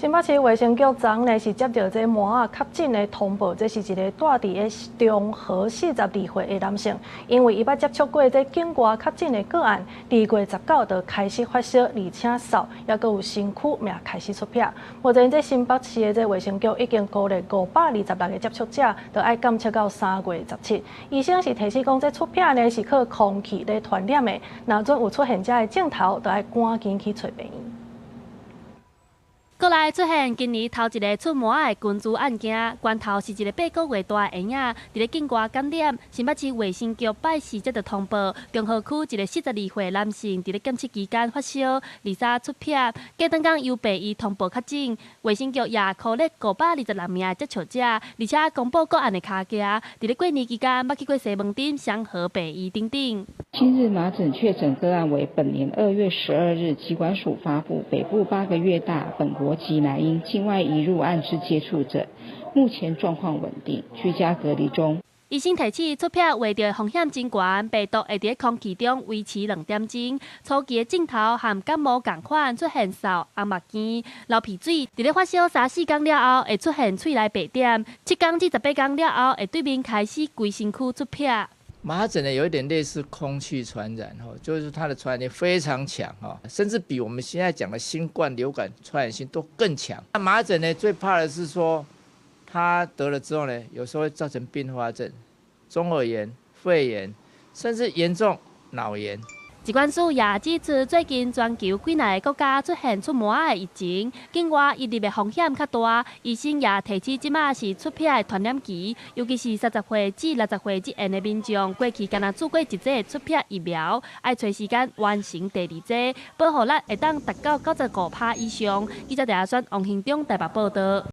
新北市衛生局昨昏呢是接著這麻仔確診的通報，這是一个蹛佇个中和42歲的男性，因為伊捌接觸過這境外確診的個案，2月19就開始發燒，而且瘦，猶閣有身軀嘛開始出癖。目前這新北市的這衛生局已經孤立526個接觸者，著愛監測到3月17。醫生是提醒講，這出癖呢是靠空氣咧傳染的，若準有出現這个症頭，著愛趕緊去揣病院。國內出現今年頭一个出麻仔的群聚案件，源頭是一个8個月大的嬰仔，佇咧境外感染。新北市衛生局拜四接著通報，中和區一个42歲男性佇咧檢測期間發燒，23出癖，隔轉工由病院通報確診。衛生局也孤立526名的接觸者，而且公布個案的跤跡，佇咧過年期間捌去過西門町、雙和病院等等。今日麻疹確診個案為本年2月12日，疾管署發布北部8個月大本國籍男嬰境外移入案之接觸者，目前狀況穩定，居家隔離中。醫生提醒，出癖患著風險真懸，病毒會佇空氣中維持2點鐘。初期的症頭和感冒仝款，出現瘦、紅目睛、流鼻水。佇咧發燒3、4工了後，會出現喙內白點；7工至18工了後，會對面開始規身軀出癖。麻疹呢，有一點類似空氣傳染，就是它的傳染力非常強，甚至比我們現在講的新冠流感傳染性都更強。那麻疹呢，最怕的是說，他得了之後呢，有時候會造成併發症，中耳炎、肺炎，甚至嚴重腦炎。疾管署也指出，最近全球幾若个國家出現出麻仔的疫情，境外移入的風險較大。醫生也提醒，這馬是出癖的傳染期，尤其是30歲至60歲之間的民眾，過去敢若注過一劑出癖疫苗，愛揣時間完成第二劑，保護力會當達到95%以上。記者鄭阿選、王興中台北報導。